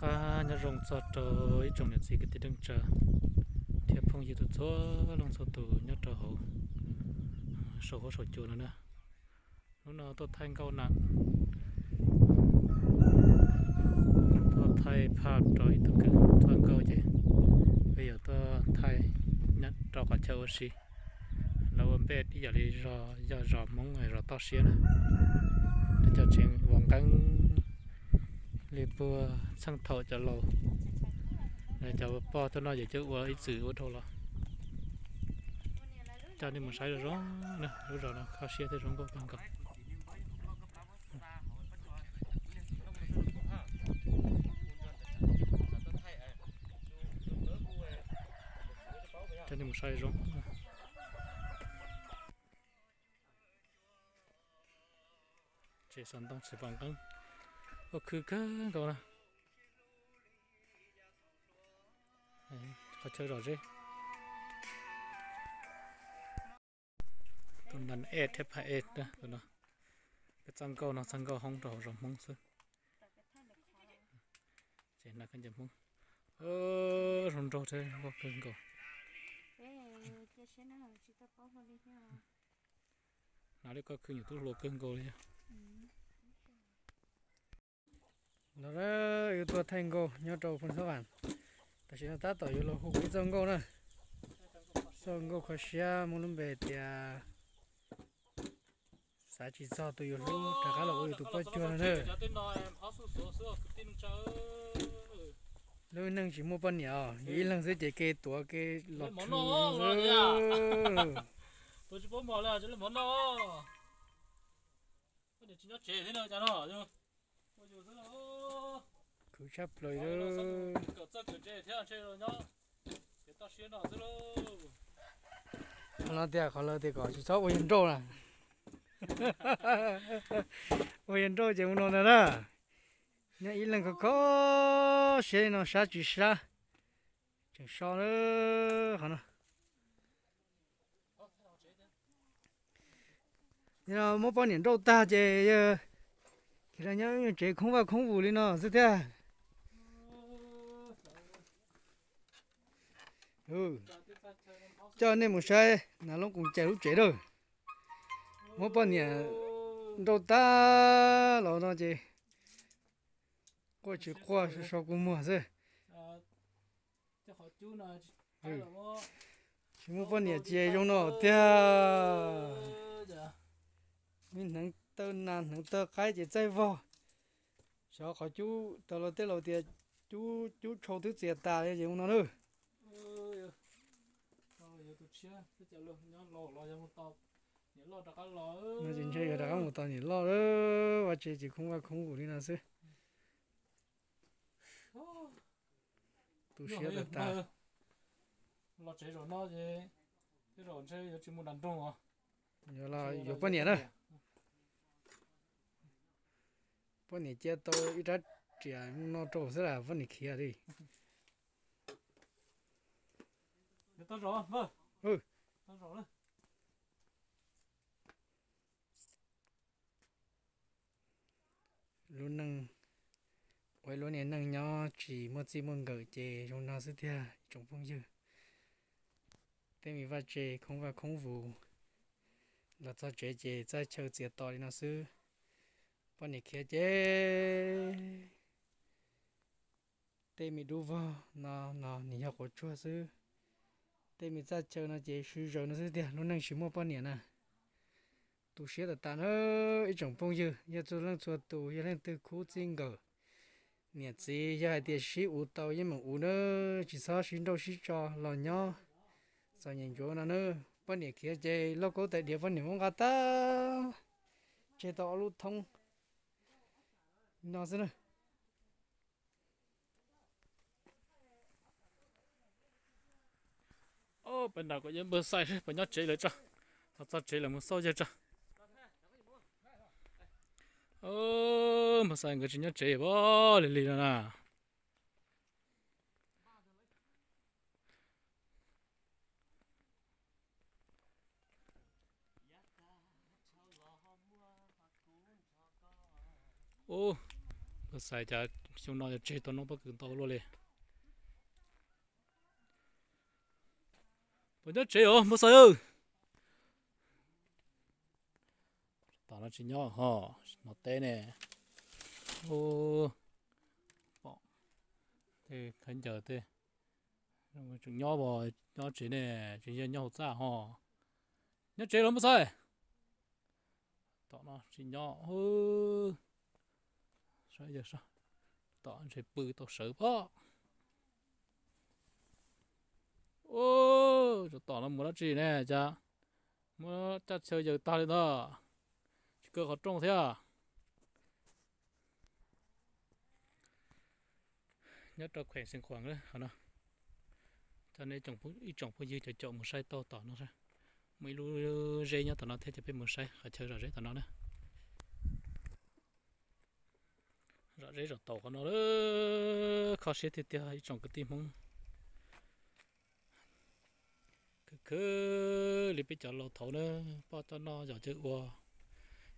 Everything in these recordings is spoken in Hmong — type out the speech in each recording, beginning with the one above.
qab nyob zoo txog rau ib tsoom niam txiv kwv tij neej tsa thiab phooj ywg txhua leej txhua tus nyob rau hauv saum huab saum cua no na. Hnub no tuaj thaij nkauj na, tuaj thaij phaj rau ib tug kwv thaij nkauj ces peb yuav tuaj thaij nyob rau qhov chaw ua si, lawv ua npej ib yam li yog zos Hmoob zos toj siab na, lawv cov tsev vov nqeeb li puag txheej thaum cov laus, cov pog tuaj noj ces coj ua ib txwm ua dhau los. Coj nej mus saib zoo zoo na, lub zos no kho siab thiab zoo nkauj kawg nkaus. Coj nej mus saib zoo. Tsev xov ntoo tsev vov nqeeb, ua khw kawg nkaus na. Qhov chaw zom zeb. Tus ntawd ej thiab phaj ej na tus no. Peb txoj nkauj no txoj nkauj hoob rau hauv zos Hmoob xwb. Ces na koj nce Hmoob, zoo nraug thiab zoo nkauj kawg nkaus. Hnav li koj khw nyuam tub hluas kawg nkaus li. Los, yuav tuaj thaij nkauj nyob rau Phoos Xab Vam. Tam sim no tab tom yuav los hu kuv ib txoj nkauj na. Txoj nkauj kho siab muaj lub npe tias xav tsis txog tus yus hlub rov qab los ua yus tus poj cuag no na. Lub neej tsis muaj poj niam os, yus ib leeg xwb ces kev tuav kev los rhw xwb. Khwv tshaj plaws li. Qhov no tias qhov lawv tias kom tsis txhob ua yawg nrauj na. Ua yawg nrauj ces mus no ntag na. Nyob ib leeg khov kho siab li no sab tsis sab. Tseem so qhov no. Yog muab poj niam nrauj tag ces yawg khiav los nyob tsev khoob vaj khoob vus li no xwb thiab. Coj nej mus saib Nav Loob Koos Cai lub tsev lawm. Muab poj niam nrauj tag los no ces quaj tsis quaj so kua muag xwb. Tsis muaj poj niam ces zoo no tiag. Me hneev tawg nas hneev tawg qaib ces txaij vog. Xyov qhov cub tau los tej laus tias cub cub tshau twb txias tas li ces mus no na. No ces ntshe yuav rov qab mus tos niam loj lawm, vaj tse ces khoob vaj khoob vus li no xwb. Tu siab tas tas. Los tsev zaum no ces tej zaum ntshe yuav tsis mus nram nroog os. Yuav los yuav poj niam na. Poj niam cia tau ib rab riam mus no rau xwb las poj niam khiav li. Lub neej ua ib lub niag neej nyob tsis muaj txij muaj nkawm ces zoo no xwb tiag ib tsoom phooj ywg. Tej me vaj tse khoob vaj khoob vus, los txog tsev ces txaj chaw txias to li no xwb. Poj niam khiav ces tej me dub vog no los nws yog quav tsuag xwb. Tej me txaj chaw no ces sw zaws no xwb tiag, lub neej tsis muaj poj niam na. Tu siab tas tas na ib tsoom phooj ywg, yog txhua leej txhua tus yog leej twg khub txij nkawm, niam txiv yog hais tias sib uv tau yeej meem uv na, tsis txhob sib nrauj sib tso los nyob. Txom nyem ntsuav no na, poj niam khiav ces lauj kaub tais diav poj niam muab nqa tag, tseg tau ob lub thoob no xwb na. Peb nram kuv yeej npawg Xais, peb nyob tsev lawm tso, los txog tsev lawm mus xauj yawg tso. Npawg Xais nkawd tsis nyob tsev pab lig lig no na. Ub, Npawg Xais cas xyoo no yog tseg tau noob pob kws ntau luaj li. Puas nyob tsev os npawg Xais? Tom no tsis nyob ho, no teb ne. Pom tej khaub ncaws tej tseem nyob, nyob tsev ne, tsis yog nyob hauv txaj ho. Nyob tsev los npawg Xais? Tom no tsis nyob. Tom ntshe pw tau sawv pob. Ub, tom no mus dab tsi ne cas muab caj chaw yaws tag li ntawd, tsis kaw qhov rooj thiab. Nyob rau khuem Xeev Khuam qhov no, coj nej ib tsoom phooj ywg cov caum mus saib tau tom no, muaj ib lub zeb nyob tom no thiab, ces peb mus saib qhov chaw zom zeb tom no na. Zom zeb zom taus qhov no, kho siab tiag tiag ib tsoom kwv tij Hmoob. Khwv khwv li peb cov laus thaud na, poj coj noj yawm coj ua,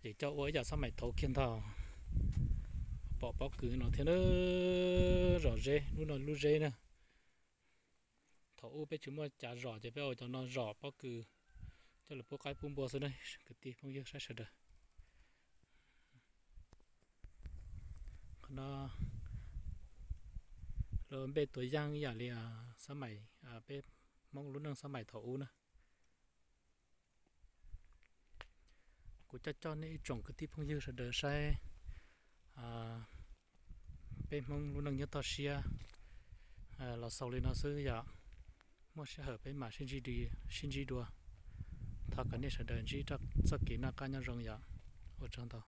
yawm coj ua ib yam xab maim thaud kiag ntag. Pom pob kws no thiab na, zom zeb lub no lub zeb na. Thaum ub peb tsis muaj cav zom ces peb ua cov no zom pob kws coj los pub qaib pub npua xwb na kwv tij phooj ywg saib sawv daws. Qhov no lawv npej tuas yaj ib yam li xab maim, peb Hmoob lub neej xab maim thaum ub na. Kuv coj coj nej ib tsoom kwv tij phooj ywg sawv daws saib peb Hmoob lub neej nyob toj siab los xaus li no xwb yom. Muaj sij hawm peb mam sib ntsib dua. Thov kom nej sawv daws ntsib txoj kev noj qab nyob zoo yom. Ua tsaug ntau.